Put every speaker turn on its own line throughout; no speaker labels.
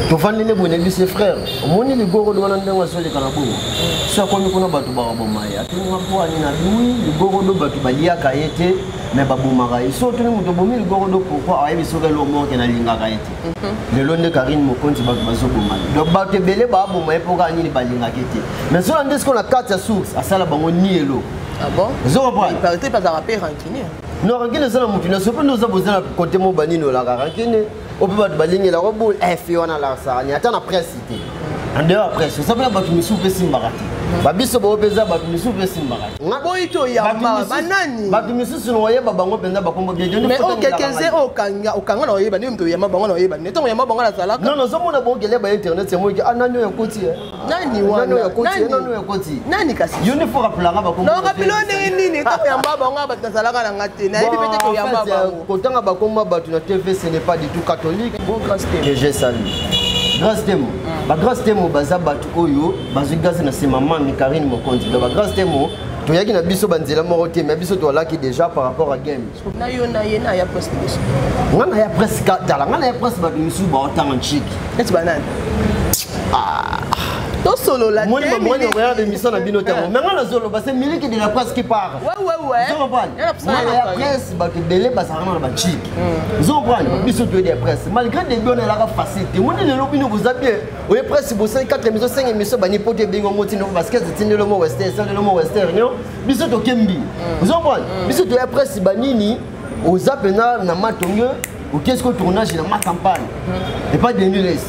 Tovandi nde boye, nayebi se frère, omoni ligorodo wana ndenge azoleka na bongo, so akomi kuna bato bakaboma ye. Atunga mpo ani na lui ligorodo, bato baliaka ye te, mais babomaka ye. So otuni moto obomi ligorodo pourquoi, ayebi soki eloko moko ke nalingaka ye te. Lelo nde Karine Mokonzi bato bazoboma ye, donc bato ebele baaboma ye mpo kaka nini? Balingaka ye te. Mais sola nde sikoyo na kati ya source asala bango ni eloko.
Ah bon?
Ozo comprendre?
Parité bazalaka mpe rancunier.
Non, rancune eza na motu nyonso. Mpe nde oza boza na kote mo banini olaka rancune oyo mpe bato balingelaka boye f wana alakisaka ni ata na presse te, en dehors ya presse oza mpe na bato misusu mpe esimbaka te. Babiso bao mpe eza bato misusu mpe esimbaka te.
Boyi toyamba banani?
Bato misusu na oyeba bango mpenza bakombo bien.
Mais oyo quelques-uns oyo okanga, okanga na oyeba nde moto oyamba bango na oyeba nde ntango oyamba bango nazalaka.
Non, nazomona bokele ba internet yango eke, ah, nani oyo akoti?
Nani wana?
Nani oyo akoti? Nani oyo akoti?
Nani kasi?
Yo nde faut rappelanga bakombo.
Non, rappele oyo ndenge nini? Ntango yamba bango bato nazalaka na nga te, nayebi mpe te koyamba bango.
Kotanga bakombo bato na TV, ce n'est pas du tout catholique.
Bon, Grâce Temo
que je salue, Grâce Temo, bagrâce Temo baza bato oyo bazwi gaz na nsima mami Karine Mokonzi. Donc bagrâce Temo toyaki na biso banzela moko te, mais biso toalaki déjà par rapport à game.
Na yo na ye na ya presse liboso.
Nga na ya presse, tala, nga na ya presse, bato misusu baotanga ntshiki.
Neti banani? Tosolola.
Moni bamoni okoya b'émission na bino tango, mais nga nazoloba, c'est Miliki de la presse qui parle. Nga na ya presse, bato ebele bazalaka na bachiki, ozo comprendre? Biso toyedi ya presse malgré début wana elaka facile te. Moni lelo bino boza bien, oye presse bosali 4 émission, 5 émission, bani poto ebengi yango ntina basket etindelo mo western, esalelo mo western nio biso tokembi, ozo comprendre? Biso toya presse banini, oza mpena na matonge, okei siko tournage na ma campagne epa Denis Les.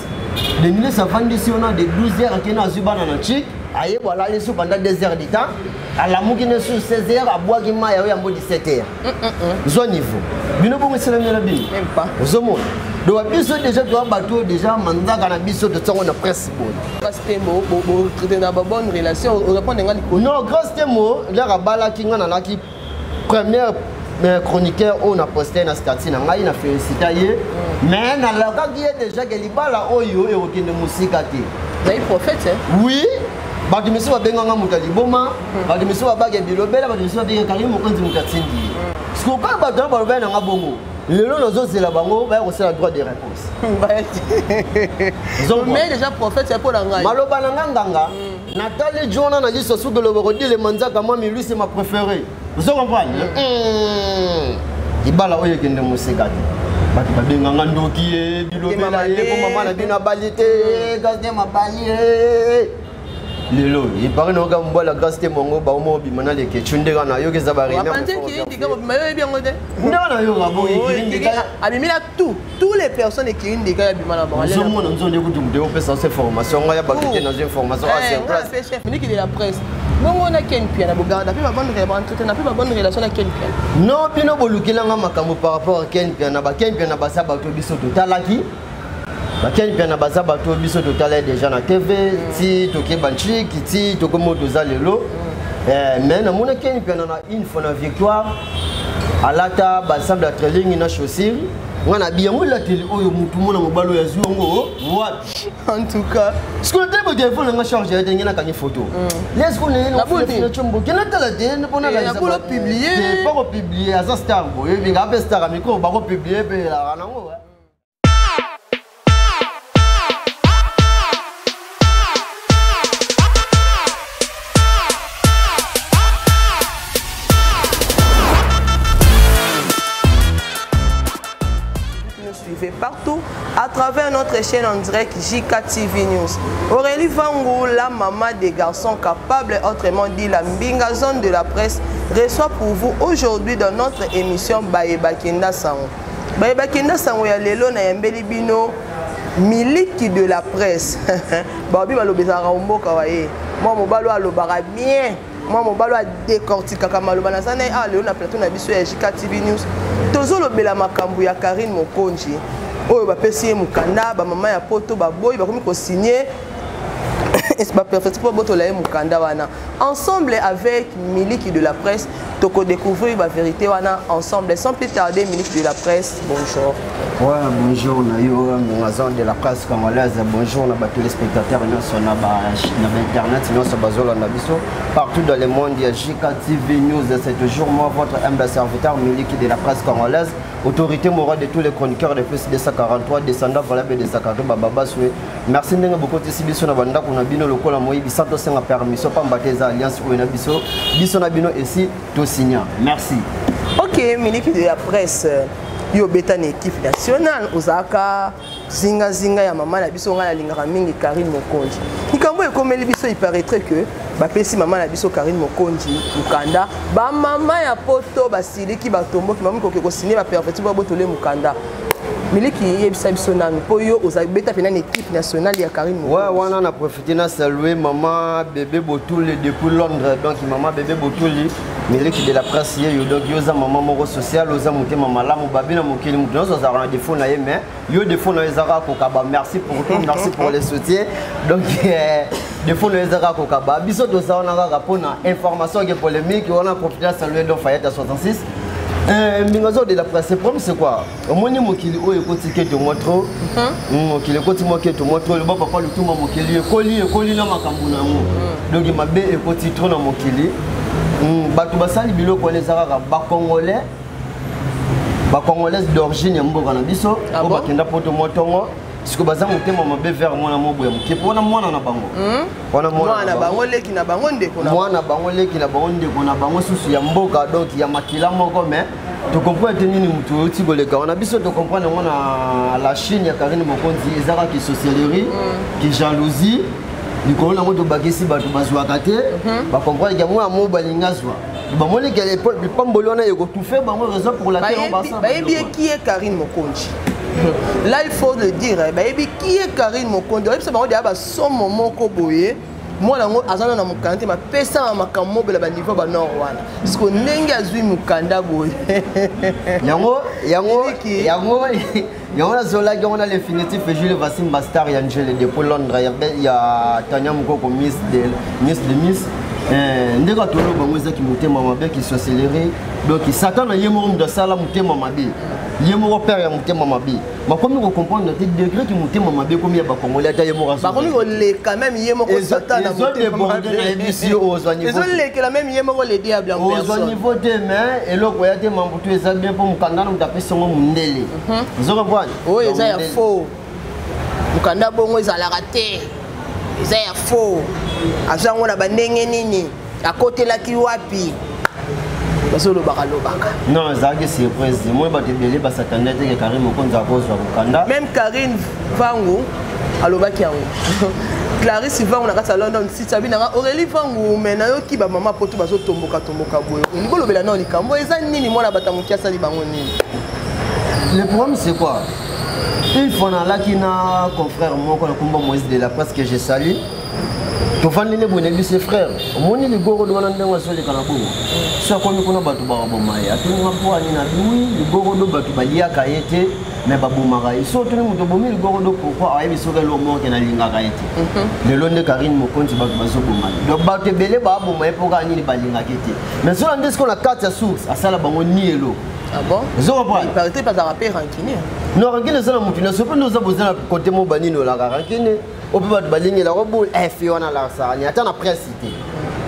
Denis Les avandisi yo na de 12 heures, akei na azwi bana na chik, ayebo alali so pendant 2 heures du temps, alamuki ne sur 16 heures, abwaki mai oyo yango 17 heures. Zwa niveau bino bongo esalamela bino, ozomona? Donc biso déjà toya bato oyo déjà manzaka na biso totiango na presse boye.
Grâce Temo botraite na babonne relation, orépondre nga likolo.
Non, Grâce Temo lere abalaki, nga nalaki première chroniqueur oyo na poste na statut na ngai na félicita ye, mais nalakaki ye déjà ke libala oyo ekokende mosika te.
Zali prophète, hein?
Oui, bato misusu babenganga moto ya liboma, bato misusu babake bilobela, bato misusu babengaka Karine Mokonzi moto atindi ye. Sikoyo kaka bato wana balobela nanga bongo, lelo nazozela bango baya kosala droit de réponse.
Mais déjà prophète ya mpo na ngai.
Maloba na nga nganga natali jona na liso suki loboko dilema nzaka mami, lui c'est ma préférée, ozo comprendre? Libala oyo ekende mosika te. Bato babenganga ndoki ye, bilobela ye po mama na bino abali te, Grâce te mabali ye. Lelo epari nayoka mobali ya Grâce te mongo baomo obima na lekecu ndenge nayoki eza
bareunion
ndenge nayoka
boye. Abimi na tout, tous les personnes ekiri ndeka ya bima na bango.
Ozomona nzo nde kutu moto opesa se formation, ngai ya bato te, nazwi information
a sur place. Chef Miliki de la presse, bongo na Ken Piana bogarda mpe babonne entretien na mpe babonne relation na Ken Piana?
Non, bino bolukelanga makambo par rapport à Ken Piana. Baken Piana baza bato biso totalaki, baken Piana baza bato biso totala déjà na TV ti tokeba nciki ti tokomi oyo toza lelo. Mais namona Ken Piana na une fois na victoire, alata baensemble ya trailing na chaussure. Nga na biyango elateli oyo mutu mona mobali oyo azwi yango wapi?
En tout cas.
Sikoyo te bo telefone nanga charge ya te, nge nakangi photo leskonenomboke natala te mpona kopublier. Aza star boye, ebinga mpe star ya micro, bakopublier mpe elaka nango.
Suivez partout à travers notre chaîne en direct JK TV News. Aurélie Vangou, la maman des garçons capables, autrement dit la Mbinga zone de la presse, reçoit pour vous aujourd'hui dans notre émission Baye Bakenda Sango. Baye Bakenda Sango ya lelo na yambeli bino Miliki de la presse. Babi balobezaka mboka waye. Moi mobalo alobaka bien. Mwa mobali oyo adécortikaka maloba, naza na ye awa lelo na plateau na biso ya JK TV News. Tozolobela makambo ya Karine Mokonzi oyo bapesi ye mokanda, bamama ya poto baboyi, bakomi kosigne baperfecti mpo botola ye mokanda wana. Ensemble avec Miliki de la presse. Tokodécouvrir bavérité wana ensemble. Sans plus tarder, ministre de la presse, bonjour.
Ouais, bonjour na yo Mongazan de la presse congolaise, bonjour na ba téléspectateurs nyonso na ba na ba internet nyonso bazolanda biso partout dans le monde. Ya JK TV News, c'est toujours moi, votre humble serviteur, Miliki de la presse congolaise, autorité morale de tous les chroniqueurs de plus 243, descendant valable de Zakari Bababa Soué. Merci ndenge bokotisi biso na bandako na bino lokola moyibi sans tosenga permission, pamba te eza alliance oyo na biso, biso na bino esi tosigna. Merci.
Ok, Miliki de la presse, yo obeta na équipe nationale, ozalaka zingazinga ya mama na biso ngai nalingaka mingi, Karine Mokonzi. Likambo ekomeli biso, il paraîtrait que bapesi mama na biso Karine Mokonzi mokanda. Bamama ya poto basiliki, batomboki, mami koke kosigner baperfecti babotole mokanda. Miliki, yebisa biso nanu, mpo yo ozabeta mpena na équipe nationale ya Karine Mokonzi.
Ouais, wana na profité na saluer maman Bébé Botouli depuis Londres. Donc maman Bébé Botouli, Miliki de la presse ye yo. Donc yo oza mama moko social, oza motema malamu. Babi na mokili, moto nyonso azalaka na défaut na ye, mais yo défaut na yo ezaka kokaba. Merci pour tout, merci pour les soutiens. Donc défaut na yo ezaka kokaba. Biso toza wana kaka mpona information ke polémique wana. Profité na saluer donc Fayette à 66. Mbinga de la presse, le problème c'est quoi? Omoni mokili oyo ekoti keto mwa trop, mokili ekoti mwa keto mwa trop. Loba papa Lutuma, mokili ekoli, ekoli na makambo na yango. Donc mabe ekoti trop na mokili. Bato basali biloko wana eza kaka bacongolais, bacongolaise d'origine ya mboka na biso oyo bakenda poto mwa ntongo. Siko baza motema mabe vers mwana mobo ya moke, mpo wana mwana na bango. Wana
mwana na bango, leki na bango, ndeko na
mwana bango, leki na bango, ndeko na bango susu ya mboka, donc ya makila moko. Mais tocomprendre te nini motu outi koleka wana. Biso tocomprendre yango na la Chine ya Karine Mokonzi, eza kaka kisorcellerie, kijalousie. Likolo nango tobakisi bato bazwaka te, bacomprendre ke mwana mo balingi azwa, bamoni ke lipamboli wana ekotufe bango, raison pour laquelle
bayebi ye qui est Karine Mokonzi. Là, il faut le dire, bayebi qui est Karine Mokonzi. Bayebisa bango deya basomo moko boye. Mwana yango aza na mokanda te, mapesaka makambo mobela baniveau banord wana. Parceke ndenge azwi mokanda boye.
Yango nazolaki yango na l'infinitif Jules Vasimba, star ya Njele depuis Londres, ya Tania Mokoko, miss de miss. Ndenge atolo bango ezaki motema mabe, kisorcellerie. Donc Satan na ye moko moto asala motema mabe, ye moko père ya motema mabe. Bakomi kocomprendre te degré ki motema mabe ekomi ya bakongoli, ata ye moko.
Bakomi koleka même ye moko Satan na motema.
Nayebisi yo, ozwa niveau.
Ezolekela même ye moko le diable en
ozwa
personne.
Niveau te, mais eloko ya te, mambutu eza bien mpo mokanda na moto apesi yango mondele, ozo comprendre?
Oyo eza ya faux, mokanda bongo ezalaka te, eza ya faux. Azwa yango na bandenge nini? Akotelaki wapi? Bazolobaka lobaka.
Non, ezalaki surprise. Moi bato ebele basatande te ke Karine Mokonzi akozwa mokanda.
Même Karine Vangu alobaki yango. Clarisse Vangu na kati ya London City abi nanga Aurélie Vangu, me nayoki bamama poto bazotomboka tomboka boye. Olingi olobela nao likambo eza nini? Mwana bato ya moki asali bango nini?
Le problème c'est quoi? Une fois nalaki na confrère moko na kombo Moïse de la presse que je salue, tovandi nde boye, nayebi se frère, omoni ligorodo wana ndenge azoleka na bongo, so akomi kuna bato bakaboma ye. Atuninga mpo ani na lui ligorodo, bato baliaka ye te, mais babomaka ye. So otuni moto obomi ligorodo pourquoi, ayebi soki eloko moko ke nalingaka ye te. Lelo nde Karine Mokonzi bato bazoboma ye, donc bato ebele baaboma ye mpo kaka nini? Balingaki te. Mais so na nde sikoyo na kati ya source asala bango ni eloko.
Ah bon?
Ozo comprendre?
Il paraît pas azalaka mpe rancunier.
Non, rancune eza na motu nyonso. Mpe nde oza boza na kote mo banini olaka rancune o mpe bato balingelaka boye fe wana alakisaka ni ata na presse te.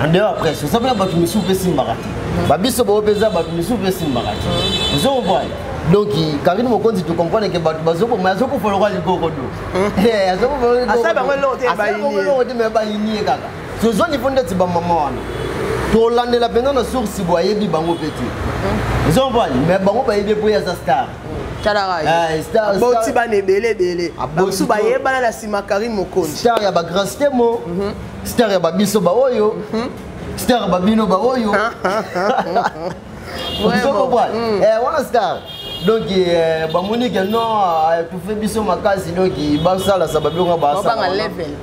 En dehors ya presse, oza mpena bato misusu mpe esimbaka te, babiso bao mpe eza bato misusu mpe esimbaka te, ozo comprendre? Donc Karine Mokonzi, tu comprendre ke bato bazoboma, azokufa lokwa ligorodo.
Asala bango eloko te, bayini ye.
Eloko te, me bayini ye kaka. Tozwa niveau ndeti bamama wana, tolandela mpenza na source bo ayebi bango mpe te, ozo comprendre? Mais bango bayebi mpo ye aza star.
Talaka.
Eh,
aboti bana ebele ebele.
Aboti
bamosusu bayebana na nsima Karine Mokonzi.
Star ya bagrâce temo, star ya babiso baoyo, star ya babino baoyo.
Vraiment.
Comprendre wana star. Donc bamoni ke non, étouffe biso makasi, donc basalasa babiloko.
Babanga level.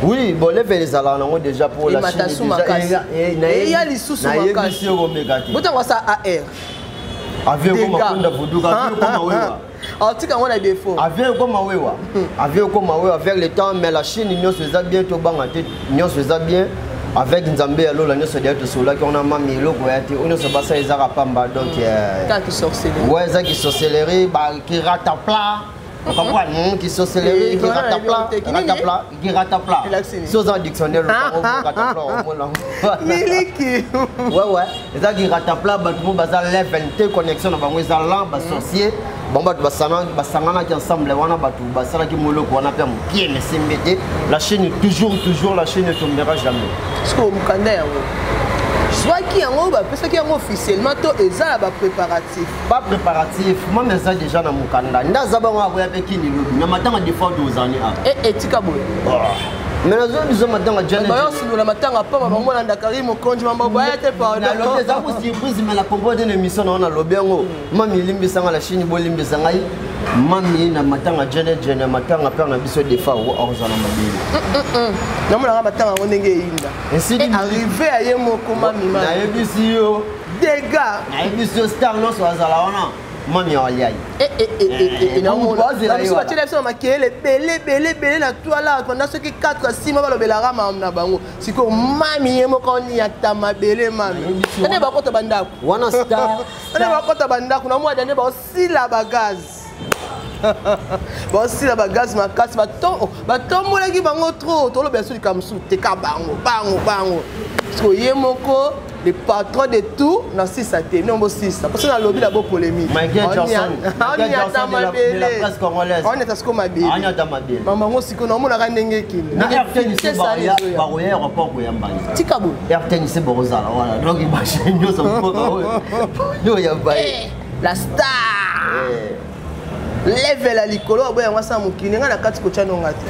Oui, bon, level ezalaka nango déjà pour la
Emata
Chine
su
déjà.
makasi. Eya lisusu
nayebisi
makasi.
yo komeka te.
Botango asa ar
Avion ekoma kunda vuduka, avion ekoma wewa.
Atika yango na défaut.
Avion ekoma wewa, avion ekoma wewa avec le temps. Mais la Chine nyonso eza bien, tobanga te, nyonso eza bien. Avec Nzambe ya lola nyonso deya tosololaki wana, mami, eloko ya te, oyo nyonso basala ezaka pamba. Donc
Kaka kisorcellerie.
Ouais, eza kisorcellerie, kiratapla, comprendre, kisorcellerie, kiratapla, ratapla, kiratapla. So oza dictionnaire, ratapla, omona.
Miliki.
Ouais, eza kiratapla. Bato mo baza level te, connexion na bango eza lent. Basorcier bango, bato basanganaki ensemble wana, bato basalaki moloko wana mpe mokie mesembe te. La chaîne, toujours, toujours, la chaîne ne tombera jamais.
Parce que mokanda yango, zwaki yango, bapesaki yango officiellement to eza na bapréparatif?
Pas préparatif, mame, eza déjà na mokanda. Nde aza bango akoya mpe kini lobi na matanga, des fois tozani
a. Etika boye.
Mais nazoi biso matanga.
Bayosundola matanga pamba, bango na Ndakari mokonzi mambo baya te, pardon.
Eza ko surprise, mais na comprendre na émission na wana, nalobi yango. Mami, elimbisanga na chini, bolimbisa ngai, mami, na matanga jene jene, matanga père na biso defa akozala mabele.
Namonaka matanga yango ndenge eyinda. Arrivé aye moko, mami.
Nayebisi yo.
Dégâts.
Nayebisi yo, star nyonso azala wana, mami aliai.
Biso batiela biso na makelele ebele ebele ebele na toila pendant soki 4 6 mois, balobelaka makambo na bango. Sikoyo mami ye moko oniata mabele, mami ane bakota bandako.
Wana star.
Ane bakota bandako na mwa dane, baosila bagaz, baosila bagaz makasi, batombolaki bango trop. Tolobela so likambo mosusu teka bango bango bango, parce que ye moko le patron de tout na sisa te, bino bosisa parce que nalobi na bo polémique.
Oniata
mabele, oniata siko mabele mama yango. Sikoyo naomonaka ndenge ekende.
Bakoya aéroport koyamba.
Tika boye.
RTNC bokozala wana, donc bachaine nyonso mboka oyo oyamba ye.
La star level ya likolo, aboya yango, asala mokili ngai na kati kotya nonga te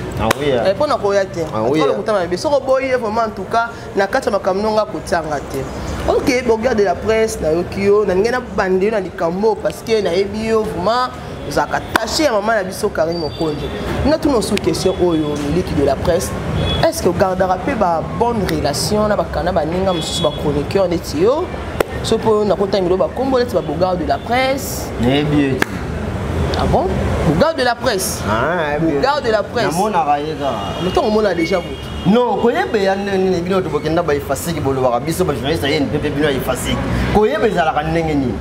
mpo na koya te lokuta mabe. Soki oboyi ye vraiment, en tout cas na kati ya makambo nonga kotianga te. Ok, Bogard de la presse, nayoki yo, nalingi nabande yo na likambo parce que nayebi yo vraiment ozalaka attaché ya mama na biso Karine Mokonzi. Natuna osu question oyo, Miliki de la presse: est ce que ogardaka mpe babonne relation na bakanda baninga mosusu, bachroniqueur neti yo, so mpo nakotangelo bakombo neti babogard de la presse?
Nayebi ye te.
Ah bon, Bogard de la presse, Bogard de la presse.
Namonaka ye kaka.
Motongo omona déjà motu.
Non, koyeba ya nini? Bino to bokenda baefasiki, bolobaka biso bajournaliste ya NPP, bino ya efasiki. Koyeba ezalaka ndenge nini?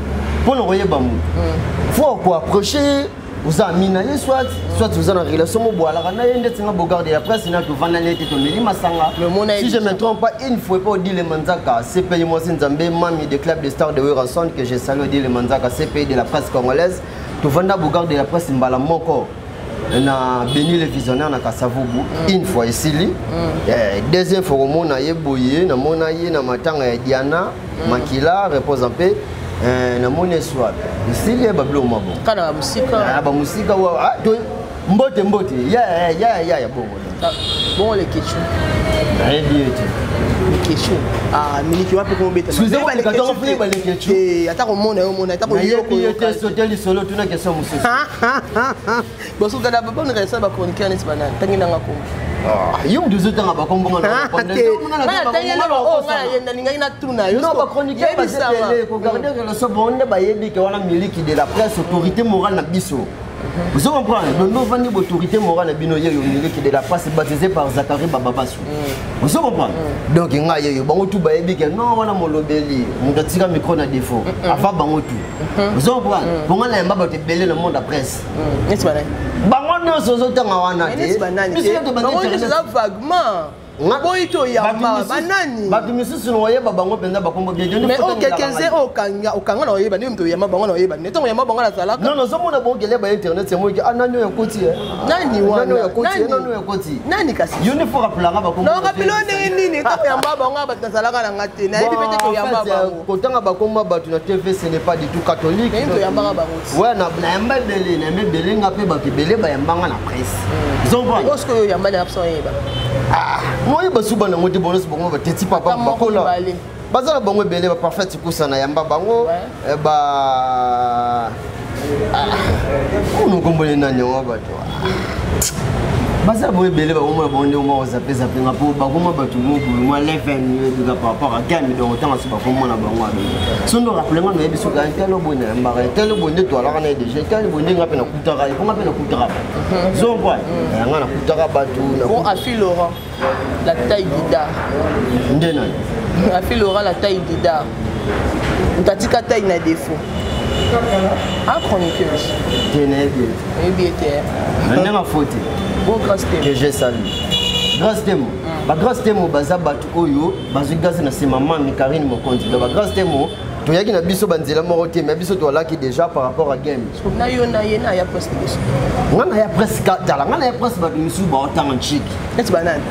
Mpona koyeba motu, faut koapproche, oza ami na ye, soit oza na relation mobwalaka na ye. Ndeti nga Bogard de la presse, na tovanda na ye te, tomeli masanga. Si je me trompe pas, une fois pas Odile Manzaka, CPI mwasi Nzambe, mami de club de stars de Werrason que je salue, Odile Manzaka, CPI de la presse congolaise, tovanda Bogard de la presse mbala moko na Béni le Visionnaire na Kasavubu, une fois esili. Deuxième fois komona ye boye, namona ye na matanga ya Diana Makila, repose en paix. Namoni eswa esili ye babiloko mwa bongo.
Kaka na bamusika.
Bamusika, mbote mbote, ya ya ya ya bongo.
Bongo Lekechu?
Nayebi ye te.
Lekechu, ah, Miliki wapi komobeta? Ata komona yo, mona ata.
Nayebi ye te, sote lisolo, tuna question mosusu.
Bosukana babonne relation, bachroniqueur neti banani? Ntangi nanga kombo.
Yo moto ozotanga bakombo.
Nalingaki natuna yo.
Non, bachroniqueur bazebele kogarde relation bango nde bayebi ke wana Miliki de la presse, autorité morale na biso. Vous comprenez? Donc nous vendons l'autorité morale na bino yeyo Miliki de la presse, baptisé par Zachary Bababasu. Vous comprenez? Donc nga yeyo, bango tout bayebi ke non, wana molobeli, moto atika micro na défaut. Avant bango tout. Vous comprenez? Pour nga na yamba bato ebele na monde ya presse.
Neti banani?
Bango nyonso ozotanga wana te.
Neti banani? Bango nyonso eza vaguement, boyi to yamba banani?
Bato misusu na oyeba bango mpenza bakombo bien.
Mais oyo quelques-uns oyo okanga na oyeba, ndenge moto oyamba bango na oyeba, ntango oyamba bango nazalaka.
Non, nazomona bokele ba internet yango, ah, nani oyo akoti?
Nani wana?
Nani oyo akoti? Nani oyo akoti?
Nani kasi?
Yo nde faut rappelanga bakombo.
Non, rappele oyo ndenge nini? Ntango oyamba bango, bato nazalaka nanga te, nayebi pe te koyamba bango.
Kotanga bakombo bato na TV, ce n'est pas du tout catholique.
Nayebi toyambaka bango ti.
Ouais, nayamba ebele, nayamba ebele nga mpe bato ebele bayambanga na presse.
Oyo sikoyo oyamba na absent, oyeba?
Moyeba suba nango te, bonosi bango bateti papa bakola, baza na bango ebele. Baparfait kusa na yamba bango, ba Ono kombole nani yango bato baza boye ebele bakomona bango ndenge moko zape zape nga mpo bakoma bato mobulu mwa 11 ebika par rapport à game. Donc otanga so bakomona bango abe so ndo rappele nga nayebi soki tel boye na yambaka, tel boye nde toalaka na ye déjà, tel boye nde nga mpe nakutaka ye, mpo nga mpe nakutaka bato zompoi nga nakutaka bato.
Bon, Afi Laurent, la taille d'Ida.
Nde nani?
Afi Laurent, la taille d'Ida, moto atika taille na défaut, a chroniqueuse.
Te, nayebi.
Oyebi ete?
Na ndenge afoti.
Bo Grâce Temo.
Que je salue, Grâce Temo. Bagrâce Temo baza bato oyo bazwi gaz na nsima mami Karine Mokonzi. Donc Bagrâce Temo, toyaki na biso banzela moko te, mais biso toalaki déjà par rapport à game.
Na yo na ye na ya presse liboso.
Nga na ya presse, tala, nga na ya presse, bato misusu baotanga ntiki.
Neti banani?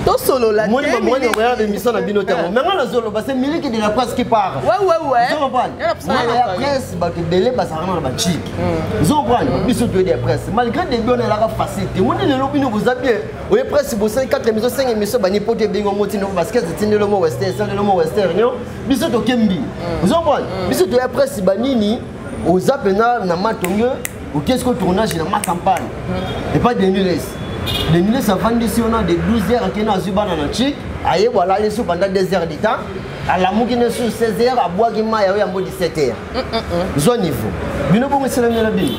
Tosolola.
Moni bamoya émission na bino tango, mais nga nazoloba, c'est Miliki de la presse qui parle. Nga ya presse, bato ebele bazalaka na bachike, ozo comprendre? Biso toyedi ya presse, malgré début wana elaka facile te. Moni lelo bino boza bien, oye presse, bosali 4 émission, 5 émission, bani poto ebengi yango ntina basket, etindelo mo western, esalelo mo western yo biso tokembi, ozo comprendre? Biso toya presse banini, oza mpena na matonge, okesi ko tournage na ma campagne epa Denis. Denis avandisi wana de 12 heures, akende azwi bana na chik, ayebwa, alali su pendant 2 heures du temps, alamuki ne su 16 heures, abwaki mai oyo yango 17 heures. Zwa niveau bino bongo esalami na bino,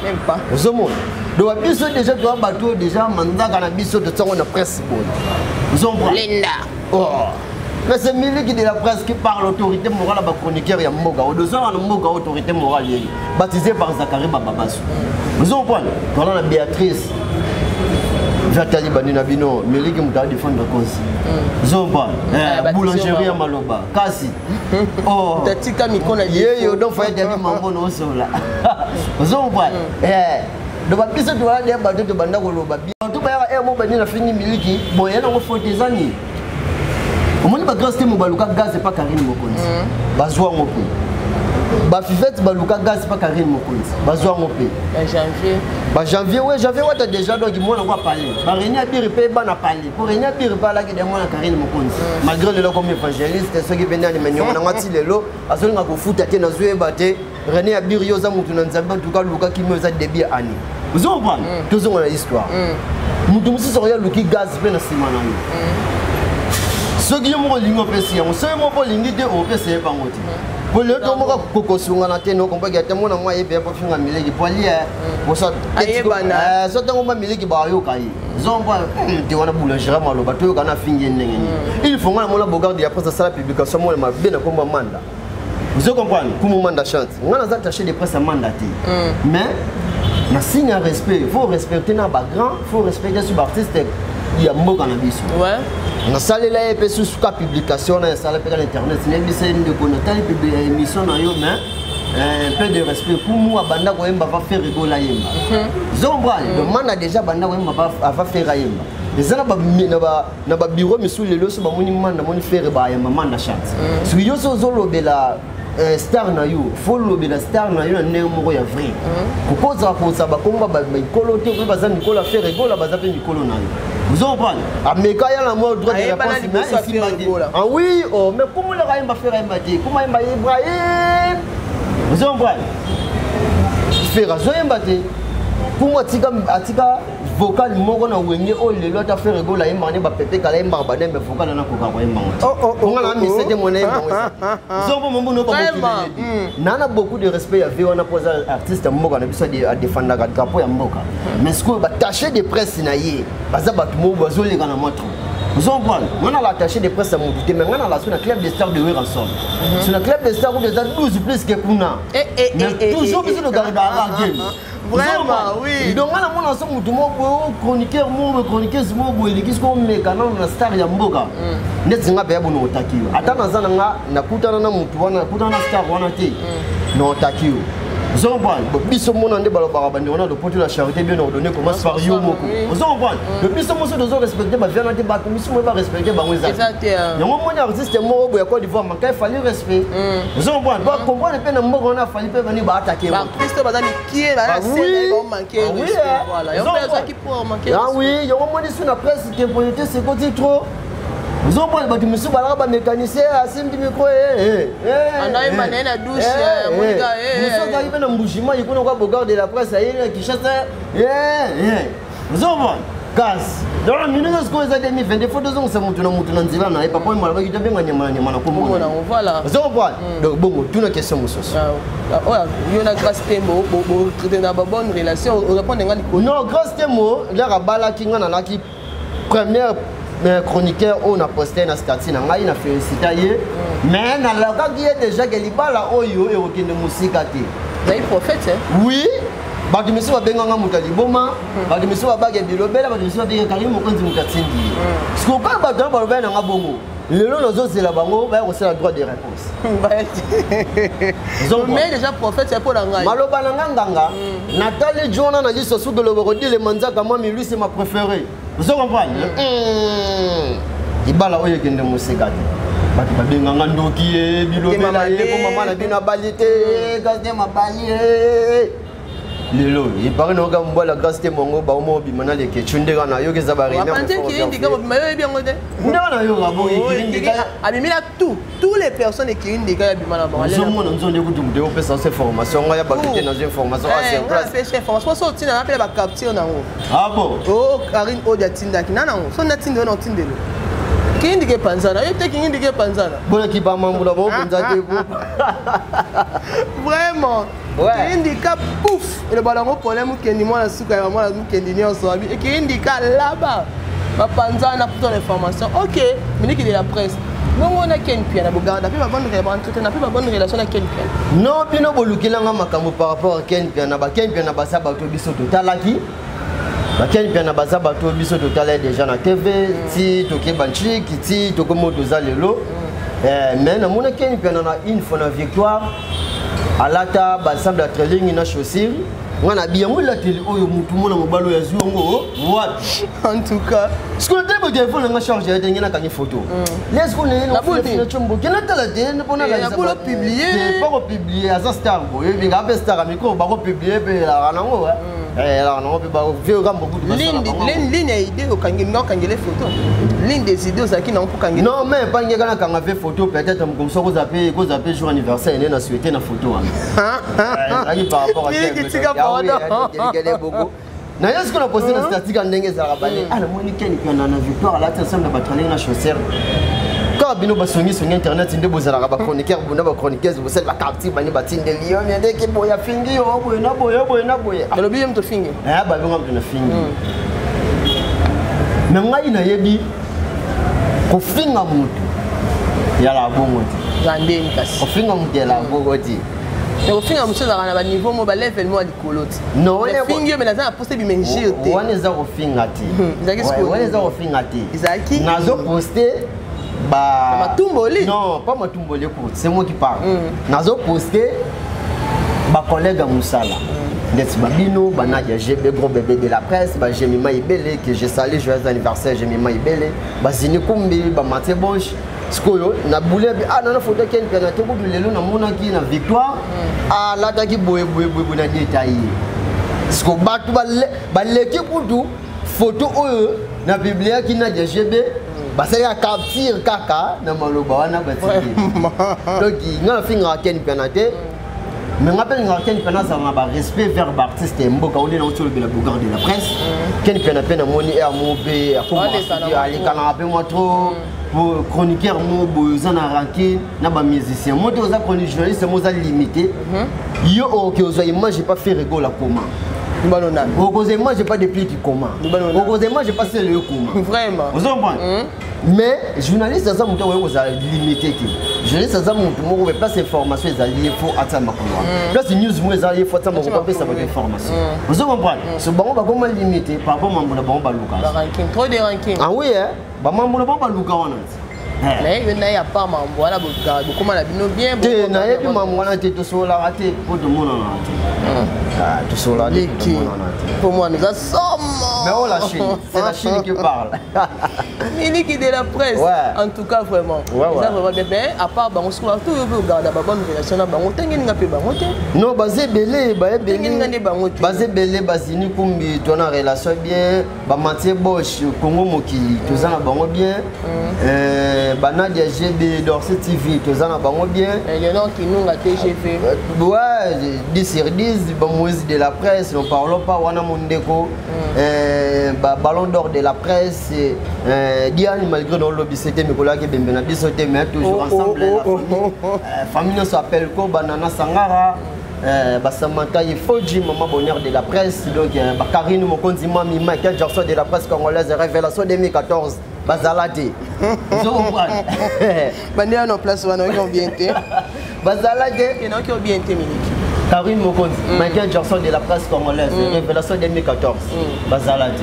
ozomona? Donc biso déjà toya bato oyo déjà mandaka na biso totiango na presse boye, ozomona?
Linda.
Oh. Mais c'est Miliki de la presse qui parle, autorité morale à chroniqueur ya mboka. Odozala na mboka, autorité morale yeli. Baptisé par Zachary Bababasu. Vous comprenez? Voilà la Béatrice. Jatali bandi na bino, Miliki muta défendre cause. Vous comprenez? Boulangerie ya maloba. Kasi.
Oh. Tatika mikona.
Yeyo donc faut dire mambo no sola. Vous comprenez? Eh. Donc biso toala de bato to banda koloba. To bayaka eh mo bandi na fingi Miliki, bon ya nango faute ezani. Omoni, Bagrâce Te mo baluka gaz epa Karine Mokonzi, bazwa yango mpe. Bafivete baluka gaz epa Karine Mokonzi, bazwa yango mpe.
Janvier.
Bajanvier, we Janvier wata déjà. Donc mwana ngo apale bareni abiri mpe bana pale po Reni abiri mpe alaki de mwana Karine Mokonzi, malgré lelo comme évangéliste soki mpe nani meniongo nango ati lelo azolinga kofuta te, nazoyeba te. Reni Abiri, yo oza motu na Nzambe, en tout cas luka kimi, oza début ya année, ozo comprendre? Tozonga na histoire. Motu mosusu akoya aluki gaz mpe na nsima na yo. Soki yo moko olingi, opesi yango. Soki moko olingi te, opesa ye bango te. Po lelo to moko kokosungana te, nokompreke ate mona mwa ye mpe po finga Mileki po alia so ntango mwa Mileki bayoka ye zombo te wana boulangerie maloba toyoka na fingi ye ndenge nini. Il faut nga na mona Bogarde ya presse asala publication mona mabe na komba Manda, vous comprendre? Kumu Manda chante, nga naza attaché de presse ya Manda te, mais na signe ya respect, faut respecter na bagrand, faut respecter sur baartiste ya mboka na biso. Nasalela ye mpe susu ka publication wana esala mpe kaka na internet. Nayebisa ye: ndeko, natali émission na yo, mais un peu de respect. Kumu abanda koyemba va Ferre Gola yemba, zombral. Donc Manda déjà abanda koyemba ava Ferre ayemba. Eza na babureau misusu lelo so bamoni Manda, moni Ferre, bayamba Manda chante. Soki yo so ozolobela star na yo, faut lobela star na yo na ndenge moko ya vrai. Kokozala kozala bakomba mikolo te, oyo baza mikolo ya Ferre Gola, baza mpe mikolo na yo, ozo comprendre? Ameka ya na mwa droit de réponse, mais esimba te. Ah oui, oh, mais komolaka ayemba Ferre, ayemba te koma ayemba Ibrahim, ozo comprendre? Ferre azoyemba te. Kumu atika, atika vocal moko na Wenge oyo lelo ata Ferre Gola ayembaka nde bapepe kala ayembaka badembe vocal wana koka koyembango te. Onga na mise te, mona yembango zombo mombo no na beaucoup de respect ya ve wana mpo aza artiste ya mboka na biso, adefendaka drapeau ya mboka. Mais sikoyo baattaché de presse na ye baza bato moko bazoleka na mwa trop, ozo comprendre? Nga na l'attaché de presse ya motu te, mais nga na la so na club de star de Werrason, so na club de star kutu eza 12 plus que kuna, mais toujours biso togardaka game.
Vraiment, oui.
Donc nga namona so motu moko boye, chroniqueur moko boye, chroniqueuse moko boye, eleki soki omeka nano na star ya mboka neti nga mpe ya bono otaki yo. Ata naza na nga nakutana na motu wana, nakutana na star wana te, na otaki yo, ozo comprendre? Biso mona nde balobaka bandeko na lopoto: la charité bien ordonnée commence par yo moko, ozo comprendre? Donc biso moso tozo respecte baviana te, bato misu moye barespecte bango eza yango. Moni artiste moko boye ya Côte d'Ivoire maka efali respect, ozo comprendre? Bacomprendre mpe na mboka wana afali mpe bani baatake.
Baartiste baza mikie, baza manquer respect. Voilà, yo mpe azwaki pour manquer.
Ah oui, yango moni su na presse temporalité sekoti trop. Ozomona bato mosusu balaka bamécanicien, asimbi micro, mosusu azalaki mpe na Mbujimai kuna kwa Bogard de la presse, ayeli na Kinshasa. Ozomona kasi, donc minute sikoyo eza 2022, faut tozongisa motu na motu na nzela na ye. Papa oyo malobaki, tobenga nyama na nyama na kombo. Ozomona, donc bongo tuna question mosusu.
Oyo yo na Grâce Tembo botraite na babonne relation, orépondre nga likolo.
Non, Grâce Tembo lere abalaki, nga nalaki première chroniqueur oyo na poste na statut na ngai na félicita ye, mais nalakaki ye déjà ke libala oyo ekokende mosika te.
Zali prophète?
Oui, bato misusu babenganga moto ya liboma, bato misusu babake bilobela, bato misusu babengaka Karine Mokonzi moto atindi ye. Sikoyo kaka bato wana balobela nanga bongo, lelo nazozela bango baya kosala droit de réponse.
Mais déjà prophète ya mpo na ngai.
Maloba na nga, nganga natali jona na liso suki loba kodilema nzaka mami, lui c'est ma préférée. Ozo comprendre, libala oyo ekende mosika te. Bato babenganga ndoki ye, bilobela ye, po mama na bino abali te, Grâce te mabali ye. Lelo epari nayoka mobala Grâce te mongo baomo obima na lekecu, ndenge nayoki eza.
Bayoyebi yango te.
Ndenge nayoka
bongo. Abimi na tout, tous les personnes ekiri ndeka ya bima na bango.
Ozomona nzondo ekuti moto opesa se information, ngai ya bato te, nazwa information sur
place. Information so otinda na mpe bacapture nango.
Ah bon?
O Karine oyo atindaki na nango, so natindi oyo na otindelo kingindika epanzana, yo te, kingindika epanzana.
Bolaki bamambula bango mpenza te.
Vraiment, kingindika pouf, eloba nango problème mokendi mwana suka ya mwana mokendi nyonso abi ekingindika laba bapanzana pour ton information. Ok, miniki de la presse, bongo na Ken Piana, bogarda mpe babonne baentretien na mpe babonne relation na Ken Piana?
Non, bino bolukelanga makambo par rapport à Ken Piana. Baken Piana baza bato biso totalaki, Baken Piana baza bato biso totala déjà na TV ti tokeba nciki ti tokomi oyo toza lelo. Mais namona Ken Piana na une fois na Victoire, alata baensemble ya training na chaussure. Nga na biyango elateli oyo, mutu mona mobali oyo azwi yango wapi?
En tout cas.
Sikoyo te bo telefone nanga charge ya te, nge nakangi photo. Leske natala te mpona
publier.
Kopublier, aza star boye, ebinga mpe star ya micro, bakopublier mpe elaka nango, elaka nango mpe bakambo.
Ligne ya idée okangele photo, ligne des idées ozalaki nango mpo kangele?
Non, mais epangi kaka nakanga mpe photo, peut-être mokomso kozwa mpe jour anniversaire ene na souhaité na photo wana ezalaki par rapport à na ye. Sikoyo na poste na statika ndenge ezalaka bale, ah, namoni Ken Piana na Victoire alati ensemble na batraining na chaussure. Kaka bino basongisongi internet nde bozalaka bachroniqueur, bunda bachroniqueuse, bosali bacapture, bani batindeli yo ndeke boye, afingi yo boye na boye, boye na boye.
Balobi ye moto fingi?
Babinga moto na fingi, me ngai nayebi kofinga motu yala bongo te.
Eza ndeni kasi.
Kofinga motu yala bongo te.
Kofinga mosusu ezalaka na baniveau mo, balevel mo ya likolo te.
Non.
Fingi yo, me naza na poste ebima injure te.
Wana eza kofinga te. Wana eza kofinga te.
Ezalaki
Nazoposte ba
Matumboli.
Non, pas matumboli, écoute, c'est moi qui parle. Nazo poste bacollègue ya mosala ndeti babino banadia GB, gros bébé de la presse, bajemima Ibele que je salue, joyeux anniversaire Jemima Ibele, bazini kumbi, bamatie Bonche. Sikoyo na bule bi, ah, nana photo Ken Piana te kutu lelo namonaki na Victoire alataki boye boye boye boye na détaillé. Siko bato baleki kutu photo oyo na publiaki Nadia GB, basalaka capture kaka na maloba wana batiki. Donc nga nafingaka Ken Piana te, mais nga mpe lingaka Ken Piana azala na barespect vers baartiste ya mboka. Onde nauti olobela Bogard de la presse, Ken Piana mpe namoni air mo mpe alekanaka mpe mwa trop. Chroniqueur mo boye oza na rancune na bamusicien mo te, oza chronique journaliste mo oza limité. Yo okoki ozwa image pas Ferre Gola koma, okozwa image pas depuis koma, okozwa image pas sele yo koma.
Vraiment.
Ozo comprendre, mais journaliste aza moto akoki kozala limité te. Journaliste aza motu moko boye, place information ezali ye, fo atia makolo wana. Place news moko ezali ye, fo atia makolo, apesa bato information. Ozo comprendre, so bango bakoma limité par rapport mambo na bango baluka.
Trop de ranking.
Ah oui, bamambo na bango baluka wana ti.
Mais yo na ye, apart mambo wana, bokóma na bino bien?
Te, nayebi mambo wana te, tosololaka te mpo tomonanaka te, tosololaka te, tomonana te.
Mpo mwana eza somo.
Mais oh, la Chine, c'est la Chine qui parle.
Miliki de la presse.
Ouais.
En tout cas, vraiment.
Ouais.
Eza vraiment bien. Mais à part bango, soki tout yo garder ba bonne relation na bango, tangi ninga pe bango te.
Non, baza ebele,
Ndenge ninga nde bango te.
Baza ebele, bazini kumbi, toza na relation bien, bamatie Bosch, Congo mokili, toza na bango bien. Banadia GB, Dorset TV, toza na bango bien.
Léonard Kinunga TGV.
Ouais, 10 sur 10, bon, Moïse de la presse, ne parlons pas, wana Mondeko, Ballon d'or de la presse, Diane, malgré dans le lobby, c'était Mikola qui Bembe na biso te, mais toujours ensemble, la famille. Famille nyonso appelle ko Banana Sangara, Basamantha Ifoji, Maman Bonheur de la presse, donc Bakarine Mokonzi Mami, Michael Jackson de la presse congolaise, Révélation 2014, bazala te. Ozo comprendre?
Bande ya place wana oki bien te.
Bazala te.
Ke na oki bien te, Miliki.
Karine Mokonzi, Michael Jackson de la presse congolaise, Révélation 2014, bazala te.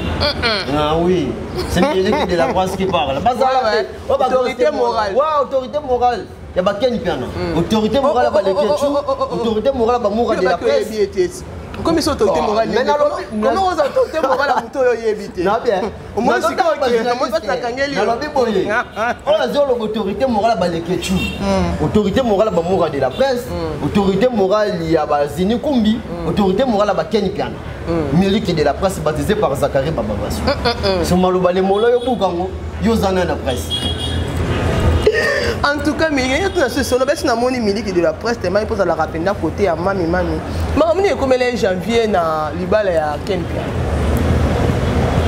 Ah oui, c'est Miliki de la presse qui parle. Bazala te. Oh, bah,
Autorité morale.
Ouais, autorité morale. Ya bakeni piana. Autorité morale
Oh,
ba
oh, oh,
lekechu.
oh, oh, oh, oh.
Autorité morale ba moura de la presse.
Comme si autorité
Oh,
morale.
Mais
Comment oza autorité morale ya moto oyo oyebi te?
Na bien.
Omoni sikoyo ke namoni mpasi nakangeli yo.
Nalobi boye. Oyo azoloba autorité morale ba lekechu. Autorité morale ba moura de la presse. Autorité morale ya ba Zini Kumbi. Autorité morale ba Ken Piana. Miliki de la presse baptisé par Zachary Bababasu. So maloba le molo yo bukango yo zana na presse.
En tout cas, Miliki, yo tuna solo besi namoni Miliki de la presse tema mpo ozalaka mpenza côté ya mami mami. Makambo nini ekomela Janvier na libala ya Ken Piana?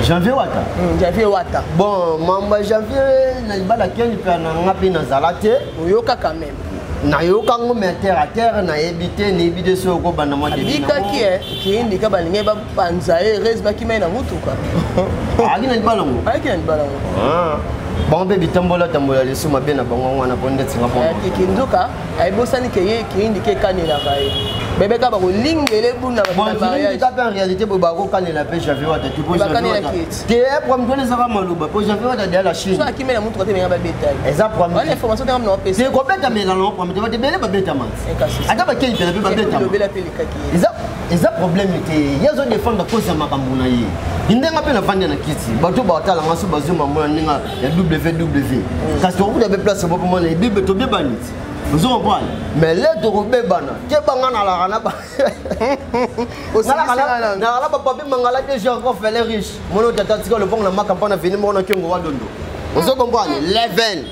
Janvier Wata.
Janvier Wata.
Bon, mamba Janvier na libala Ken Piana, nga mpe nazala te.
Oyoka quand même.
Nayoka ngo, mais terre à terre nayebi te, nayebi te soki okobanda mwa début nango.
Abikaki e kiyindika, balingi bapanza ye res, bakima ye na mutuka.
Ayaki na libala ngo?
Ayaki na libala ngo.
Ah. Bango mpe bitambola tambola lisu mabe na bango wana mpo ndetinga bongo.
Kinduka ayebosani ke ye kiyindika ekanelaka ye bebeka bakolingela ebuna.
Bon, kirindika mpe en réalité boye bakokanela mpe Janvier Wata te, po Janvier
Bakanelaki
Wata
eti.
te, problème twana ezaka maloba, po Janvier Wata deya la Chine.
So akimi na mutuka te, benga babeta ye.
Eza problème.
Wana information tenga mna opesa.
Te, kobetamela nango problème te, bato ebele babetama.
Ekasi.
Ata bakei mpena mpe babetama.
Lobela mpe elekaki ye.
Eza problème te, ye azodefendre cause ya makambo na ye. Ndenge mpe navandi na kiti, bato batalanga so bazoma mona ndenge ya ww, kasi tokokuta mpe place moko mona ebibe tobebani ti, ozo comprendre? Mais le tokobebana kebanga nalaka na nalaka bapapi mangala déjà encore fele riche mono tata tika lopango na maka na veni moko na kiongo wa dondo, ozo comprendre? 11,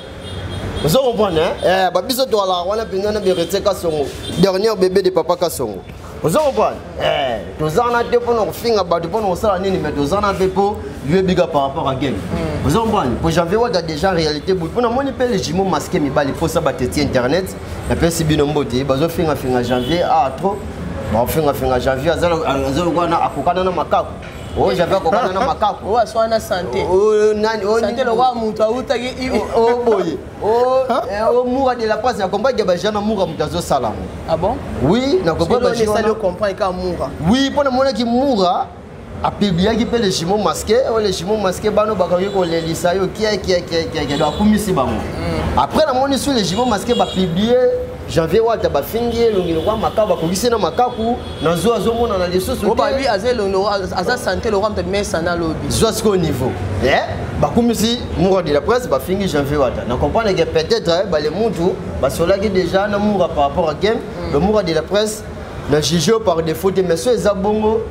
ozo comprendre, hein? Eh, babiso toalaka wana mpenza na Berete Kasongo, dernier bébé de papa Kasongo, ozo comprendre? Eh, toza na te mpona kofinga bato, mpona kosala nini, mais toza na mpe mpo yoyebika par rapport à game, ozo comprendre? Po Janvier Wata déjà en réalité boye, mpona moni mpe le jumeau masqué mibali mposa bateti internet napesi bino mbote, bazofingafinga Janvier a trop, baofingafinga Janvier aza lokola akokana na makaku oyo Janvier akokana na makaku.
Oyo aswana santé.
Oyo nani oyo?
Santé lokwa moto autaki.
O boye o moura de la presse, nakomprendre bajean na moura moto azosala yango.
Ah bon?
Oui, nakomprendre.
Esali ocomprendre ka mura?
Oui, mpo namonaki mura apubliaki mpe le jumeau masqué oyo, le jumeau masqué bano bakoki kolelisa yo kiekiekiekie, donc akumisi bango. Après namoni su le jumeau masqué bapublie Janvier Wata, bafingi ye elongi lokwa makaku, bakokisi na makaku nazwa azomonana lisusu.
O babi aza elongi aza santé lokwa moto abimesa na lobi.
Zwa sikoyo niveau. Eh, bakumisi moura de la presse, bafingi Janvier Wata, na comprendre que peut-être bale mutu basolaki déjà na moura par rapport à game. Le moura de la presse na juge par défaut te, mais so eza bongo,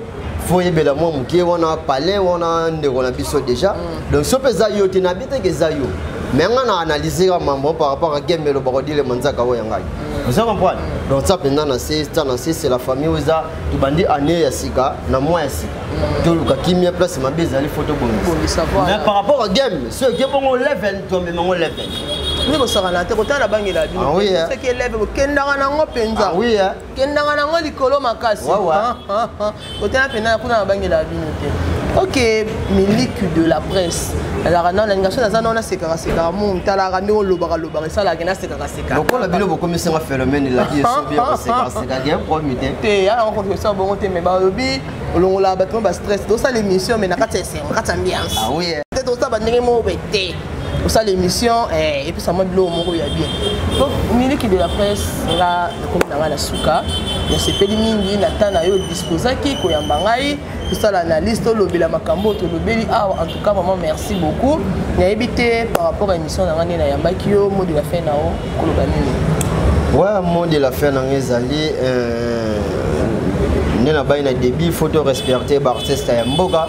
fo oyebela mwa moke wana palais wana ndeko na biso déjà. Donc so mpe eza yo te, nayebi te ke eza yo, mais nga na analyse ka mambo par rapport à game elobaka odile manzaka oyo ya ngai, oza comprendre? Donc tia mpenza na se, tia na se, c'est la famille oyo eza tobandi année ya sika na mois ya sika, toluka kimia, place mabe ezali fo tobongisa.
Bongisa, voilà.
Mais par rapport à game, so eke bongo 11, tomemango 11.
Nde bosakana te kotala bangela bino.
Ah oui, hein.
Soki eleve bokendaka nango mpenza.
Ah oui, hein.
Kendaka nango likolo makasi. Kotala mpenza kuna na bangela bino te. Ok, Miliki de la presse, ezalaka nano nalinga so naza nano nasekaka sekaka mo talaka ndenge olobaka lobaka esalaka nasekaka sekaka.
Lokola bino bokomisinga phénomène elaki esobi ya kosekaseka ke promi te.
Te, ya nango contre bongo te, mais balobi olongolaka bato mo bastress. Tosala émission, mais na kati ya esengo, kati ya ambiance.
Ah oui, hein.
Te, tosala bandenge moko boye te, osala émission epesa mwa biloko moko ya bien. Donc Miliki de la presse, nga nakomi na nga na suka. Nasepeli mingi na temps na yo disposaki koyamba ngai tosala analyse, tolobela makambo oyo tolobeli awa. En tout cas, vraiment merci beaucoup. Nayebi te, par rapport à émission na ngai nde nayambaki yo, mot de la fin na yo koloba nini?
Ouais, mot de la fin na ngai ezali nde nabai na début: faut to respecter baartiste ya mboka,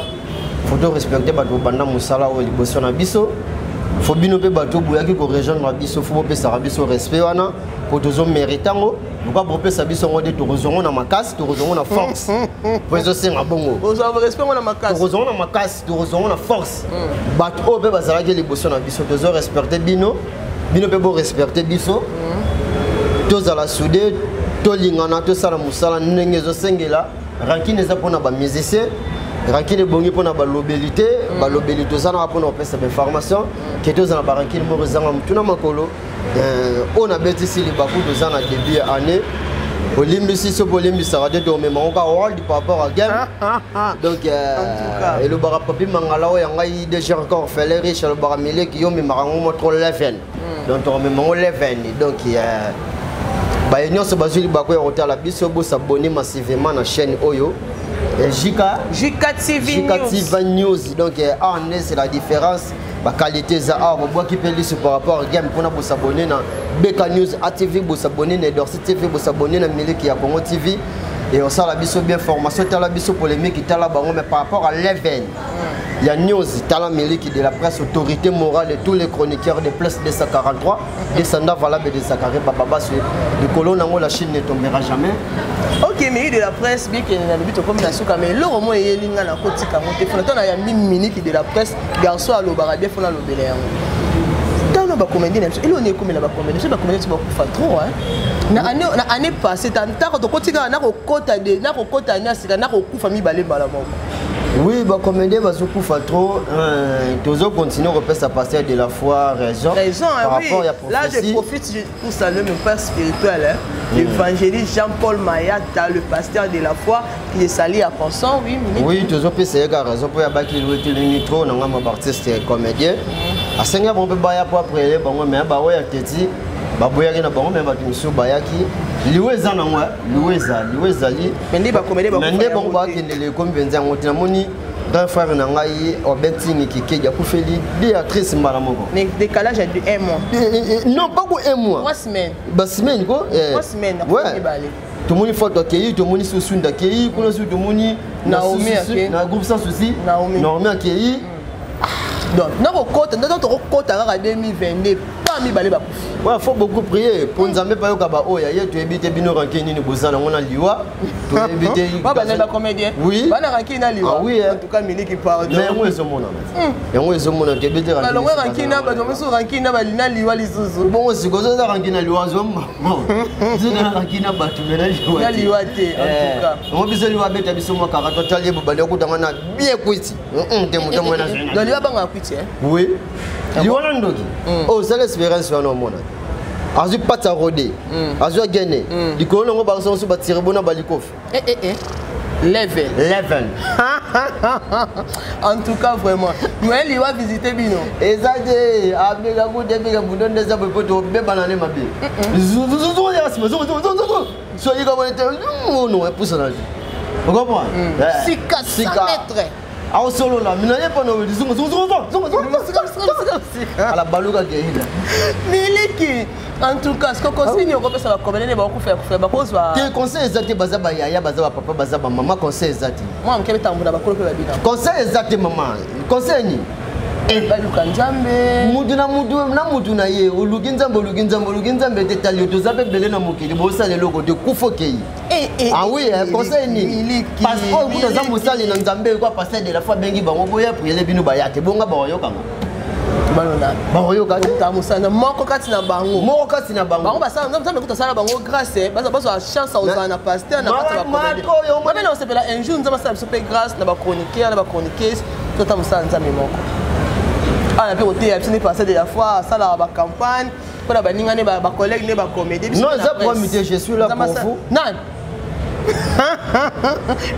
faut to respecter bato banda mosala oyo liboso na biso. Faut bino mpe bato boyaki korejoindre biso, faut bopesaka biso respect wana, po tozomérite yango. Lokwa bopesa biso yango nde tokozongo na makasi, tokozongo na force, po ezosenga bongo.
Ozwa respect ngo na makasi.
Tokozongo na makasi, tokozongo na force. Bato oyo mpe bazalaki liboso na biso, tozorespecte bino, bino mpe borespecte biso. Tozala soudé, tolingana, tosala mosala ndenge ezosengela. Rancune eza mpona bamusicien, rancune ebongi mpona balobeli te. Balobeli toza naka mpona kopesa bainformation ke tozala barancune moko ezanga motu na makolo. Oyo nabetisi libaku, toza na début ya année, olimbisi so bolimbisaka te, tomemango kaka world par rapport à game. Donc elobaka Papi Mangala oyo ya ngai déjà encore fele riche, alobaka mileki yo omemaka yango mo trop level. Donc tokomemango level. Donc baye nyonso bazwi libaku ya kotala biso, bosabonner massivement na chaîne oyo Jika
Jika TV.
Jika TV News. Donc awa nde c'est la différence, baqualité eza awa. Bobwaki mpe liso par rapport à game mpona bosabonner na Beka News ATV, bosabonner na Edorsi TV, bosabonner na Miliki ya Congo TV et osala biso bien formation. Tala biso polémique, tala bango, mais par rapport à level ya news, tala Miliki de la presse, autorité morale de tous les chroniqueurs de Place 243, descendant valable de Zakari Bababasu. Likolo nango, la Chine ne tombera jamais.
Ok, Miliki de la presse, bien que nalobi tokomi na suka, mais eloko mo eyeli nga na kotika yango te. Fona ntango nayambi Miliki de la presse, garçon alobaka bien, fona alobela yango. Ntango bacomédie na biso, eloko ekomela bacomédie biso, bacomédie biso bakufa trop, hein. Na année passée, ntako tokoti kaka nakokota nakokota année ya sika, nakokufa mibale mbala moko.
Oui, bacomédien bazokufa trop. Tozocontinue kopesa pasteur de la foi raison.
Raison, hein,
par
oui.
rapport ya
Là, je
prophétie.
Profite pour saluer mon père spirituel, hein, l'évangéliste Jean-Paul Mayata, le pasteur de la foi, qui est sali à Constant, oui, ministre.
Oui, tozopesa ye kaka raison mpo yabaki etelengi trop na ngambo ya baartiste comédien. Asengi bango mpe baya po aprele bango, mais baoya teti, baboyaki na bango, mais bato misusu bayaki. Liwa eza nango, liwa eza, liwa ezali.
Mais nde bacomédien
na nde bango bakendele, ekomi mpenza yango te. Namoni grand frère na ngai Obetini Kikedi akufeli Béatrice mbala moko.
Décalage ya un mois.
Non, pas ko un mois.
3 semaines.
Basemaine ko.
3 semaines.
Ouais.
Mibale.
Tomoni Fato akei, tomoni Susunda akei kuna, su tomoni
Naomi akei.
Na groupe Sans Souci.
Naomi.
Naomi akei.
Donc nakokota nde tokokota kaka 2022, pa mibale bakufi.
Ouais, faut beaucoup prier mpo Nzambe bayoka baoyo ye. Toyebi te bino rancune nini bozala yango na liwa, toyebi te.
Babanda bacomédien.
Oui.
Bana rancune na liwa.
Ah oui, eh.
En tout cas, Miliki, pardon.
Mais yango ezomonana, yango ezomona, toyebi te.
Balongwe rancune na bato mosusu, rancune na balina liwa lisusu.
Bongo sikoyo ozoza rancune na liwa, azomama ozozala rancune na bato, mais na liwa.
Na liwa te, en tout cas.
Yango biso liwa abeta biso mwa kaka, totali ye bobandi okutanga na bien kwiti te, moto mwana.
Donc liwa bangaka kwiti, hein?
Oui, liwa na ndoki oyo osala expérience wana, omona azwi pati ya rode, azwi agene likolo nango, bakasa mosusu batire bona balikofi.
Eh, eh, eh. Level.
Level.
En tout cas, vraiment moyen liwa visite bino.
Eza te, abeka kuta, ebeka bundo nde eza boye po tobebana ne mabe soyika boye te, ono epusana te, ocomprendre?
Sika 100 mètres.
Aosolola mina ye mpona ala baluka keila.
Miliki, en tout cas, siko conseil nini okopesa bacomédien nde bakokufela kufela, bakozwa?
Te, conseil eza te. Baza bayaya, baza bapapa, baza bamama, conseil eza te.
Mwana moke betambola, bakolo mpe babina.
Conseil eza te, mama. Conseil nini?
Baluka Nzambe.
Mutu na mutu na mutu na ye. Oluki Nzambe, oluki Nzambe, oluki Nzambe te, tali yo, toza mpe ebele na mokili, bosala eloko te, kufa okei. Ah oui, conseil nini? Parce que oyo kuta aza mosali na Nzambe kwa pasteur de la foi, abengi bango boya priele, bino baya te, bonga bakoyokanga.
Balona.
Bakoyoka te.
Ta mosala moko kati na bango.
Moko kati na bango.
Bango basala Nzambe kuta asala bango grâce, bazwa chance ozala na pasteur na kati ya bacomédien. Na osepela un jour Nzambe asala biso mpe grâce na bachroniqueur na bachroniqueuse, tota mosala Nzambe moko awa mpe koteya biso nde pasteur de la foi asalaka bacampagne mpona baninga ne, bacollègue ne, bacomédie.
Non, eza problème te, je suis là pour vous.
Nani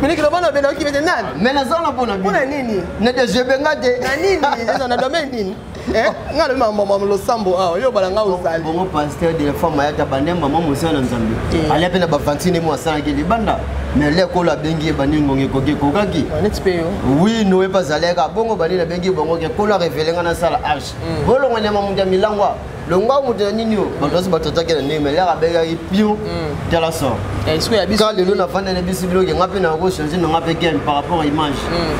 miniki lobana obelaki bete nani?
Mais naza na mpona.
Mpona nini?
Na dejebenga te.
Na nini? Eza na domaine nini? Nga lobi makambo losambo awa, yo bala nga ozali.
Bongo pasteur de la femme ayata bande mama mosala na Nzambe. Alia mpe na bavantine mo asalaki libanda. Mais lekolo abengi ye bandi ngonga ekoki ekokaki.
Neti mpe yo.
Oui, Noé mpe azalaka bongo bandi nabengi bango ke kolo arevele nga nasala arche. Bolonga nyama moto ya milangwa. Longwa moto na nini yo bato nyonso batotaki na ndenge mais lere abengaki pion tala sort.
Ka
lelo navanda na biso biloko nga mpe na kochange na nga mpe game par rapport à image.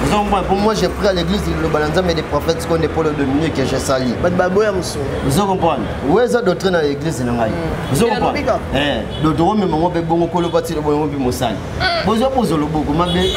Ozo comprendre? Pour moi, j'ai pris à l'église liloba na Nzambe des prophètes Konde Polo Dominique que je salue.
Bato baboya mosolo.
Ozo comprendre? Oyo eza doctrine na église na ngai. Ozo comprendre? Donc tokomema ngo mpe bongo kolo batilo bongo mpe mosali bozwa bozwa loboko mabe.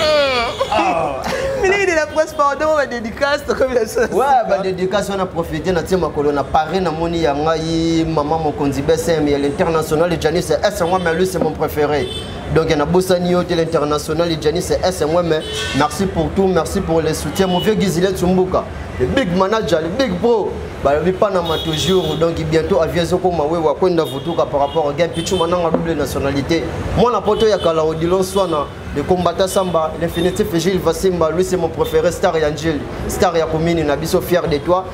Mingi de la presse, pardon, badédicace tokomi na biso.
Ouais, badédicace wana, profite na tie makolo na Paris, namoni ya ngai mama mokonzi BSM ya l'international Janis S mais lui, c'est mon préféré. Donc nabosani yo te, l'international Janis S. Mais merci pour tout, merci pour le soutien, mon vieux Gizilet Tsumbuka, le big manager, le big pro. Balobi Panama toujours. Donc bientôt avion ezokoma wewa kwenda vutuka par rapport au gain pichu mananga double nationalité, mwana poto ya kala Odilon Swana, le combattant Samba, l'infinitif Gilles Vasimba, lui, c'est mon préféré, star ya Njili, star ya commune na biso, fier de toi.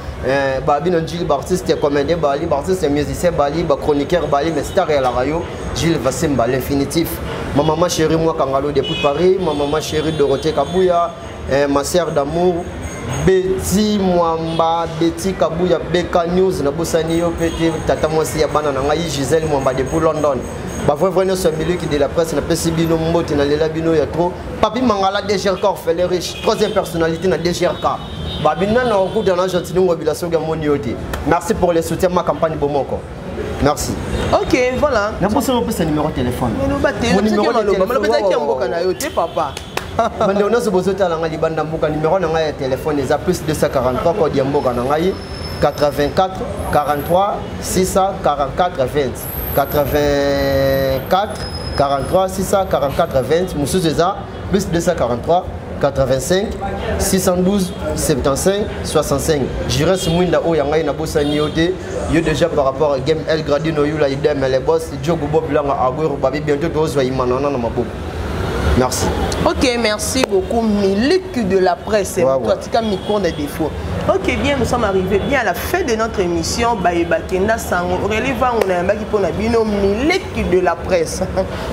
Babi na Njili, artiste comédien bali, artiste musicien bali, ba chroniqueur bali, mais star ya la radio Gilles Vasimba, l'infinitif. Ma maman chérie moi Kangalo depuis Paris, ma maman chérie Dorothée Kabouya, ma sœur d'amour Betty Mwamba, Betty Kabouya, Beka News, nabosani yo pe te, tata mwasi ya bana na ngai Gisèle Mwamba depuis London. Ba vrai vrai nyonso ya miliki de la presse, napesi bino mbote, nalela bino ya trop. Papi Mangala DGRK orphelin riche, troisième personnalité na DGRK. Babina na okuta na Gentiny Ngobila soki amoni yo te. Merci pour le soutien, ma campagne Bomoko. Merci.
Ok, voilà.
Nabosani opesa numéro de téléphone.
Maloba te.
Mon numéro de téléphone.
Maloba ezalaki ya mboka na yo te, papa.
Bandeko nyonso bozotala ngai libanda mboka, numéro na ngai ya telefone eza plus 243, code ya mboka na ngai, 84 43 644 20, 84 43 644 20. Mosusu eza plus 243 85 612 75 65. Jires Mwinda oyo ya ngai, nabosani yo te, yo déjà par rapport à game El Gradino Yula idem le boss Diogo Bob Langa Aguero. Babi bientôt tozwa imanana na maboko. Merci.
Ok, merci beaucoup, Milik de la presse.
Ouais.
Toi, tu as micro de défaut. Ok, bien, nous sommes arrivés bien à la fin de notre émission. Baye Bakenda Sango. Aurélie Vango, on a un baki pour bino, Milik de la presse.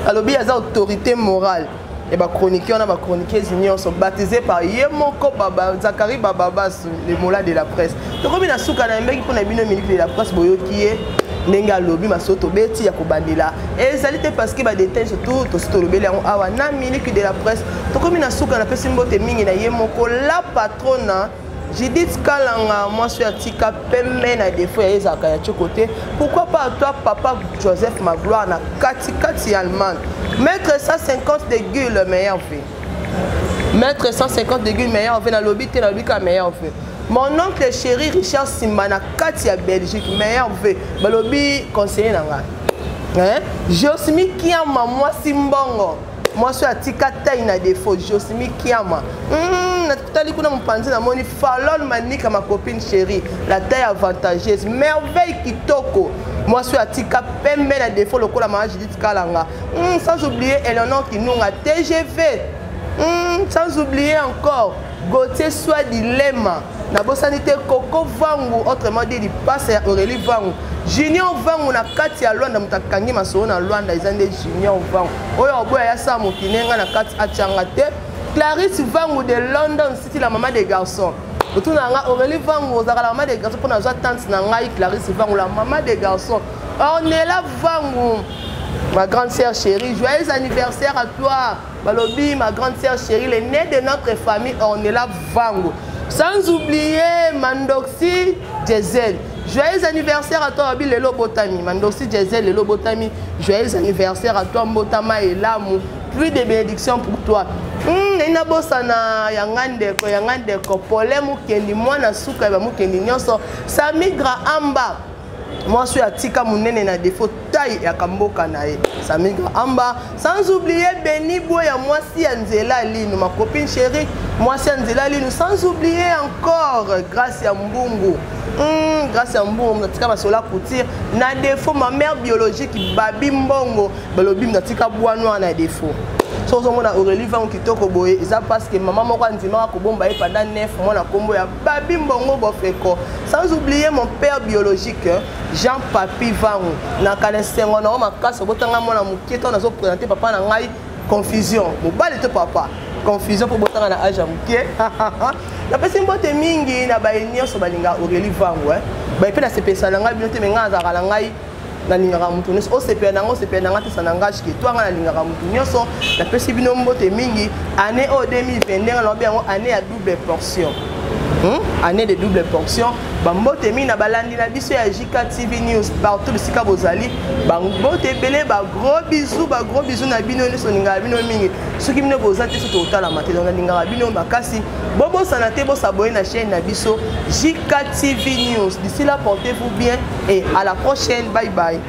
Alors, bien, il y a autorité morale. Et bah, chroniqueur, on a chroniqueurs unions sont baptisés par Yemoko Baba, Zachary Bababas, le mola de la presse. Donc, on a souka na mbeki pour bino Milik de la presse, boyo qui est ndenge alobi masolo tobeti ya kobandela ezali te parce que badetail surtout tosi tolobeli yango awa na Miliki de la presse. Tokomi na suka, napesi mbote mingi na ye moko la patrona Judith Kalanga, mwasi oyo atika pembe na défaut ya ye ezalaka ya tioko te. Pourquoi pas à toi, papa Joseph Magloire na katikati ya Allemagne, maître 150 de gueule, meilleur vie, maître 150 de gueule, meilleur vie, nalobi te, nalobi ka meilleur vie. Mon oncle chéri Richard Simba na kati ya Belgique, meilleur vie, balobi conseiller na ngai, hein? Josmi Kiama, mwasi mbongo, mwasi oyo atika tai na défaut, Josmi Kiama. Natali kuna mopanzi, namoni Falon Manika, ma copine chérie, la taille avantageuse, merveille kitoko, mwasi oyo atika pembe na défaut lokola mama Judith Kalanga. Sans oublier Eleonore Kinunga TGV. Sans oublier encore Gauthier Swadi Lema, nabosani te Coco Vangu, autrement dit lipasa ya Aurélie Vangu, Junior Vangu na kati ya Lwanda. Moto akangi masolo na Lwanda eza nde Junior Vangu oyo oboya ya sa mokili nga na kati atianga te. Clarisse Vangu de London City, la maman des garçons. Otuna nga Aurélie Vangu ozalaka la maman des garçons mpona azwa tante na ngai Clarisse Vangu, la maman des garçons. Ornella Vangu, ma grande sœur chérie, joyeux anniversaire à toi. Balobi, ma grande sœur chérie, l'aînée de notre famille, Ornella Vangu. Sans oublier Mandoxi Jezel. Joyeux anniversaire à toi, Babi Lelo Botami. Mandoxi Jezel Lelo Botami. Joyeux anniversaire à toi, Mbotama et Lamu. Plus de bénédictions pour toi. Nabosana yanga ndeko, yanga ndeko Pole Mukendi, mwana suka ya Mukendi nyonso, Samigra Amba, mwasi oyo atika monene na défaut taille ya kamboka na ye, Samigra Amba. Sans oublier Beni Boya, mwasi ya nzela lino, ma copine chérie, mwasi ya nzela lino. Sans oublier encore Grâce ya Mbungu. Grâce ya Mbungu natika basola couture na défaut. Ma mère biologique Babi Mbongo, balobi natika bwa noir na défaut. Soki ozomona Aurélie Vangu kitoko boye, eza parce que mama moko andimaka kobomba ye pendant 9 mois na kombo ya Babi Mbongo Bofeko. Sans oublier mon père biologique Jean Papi Vangu. Na kana esengo na yo makasi, obotanga mwana moke to nazo présenter papa na ngai, confusion mobali to papa, confusion mpo botanga na age ya moke. Napesi mbote mingi na baye nyonso balinga Aurélie Vangu, eh. Baye mpe nasepelisa na ngai bino te, me ngai azalaka na ngai, nalingaka moto nyonso. Osepela na ngai, osepela na ngai te, ça n'engage que toi. Ngai nalingaka moto nyonso. Napesi bino mbote mingi. Année oyo 2022, ngai nalobi yango année ya double portion, Année de double portion. Bambote mingi na balandi na biso ya JK TV News partout bisika bozali. Bambote ebele, bagros bisous, bagros bisous na bino nyonso. Nalingaka bino mingi. Soki bino boza te, so tokotalama te. Donc nalingaka bino makasi. Bobosana te bos'abonner na chaîne na biso JK TV News. D'ici là, portez-vous bien et à la prochaine. Bye bye.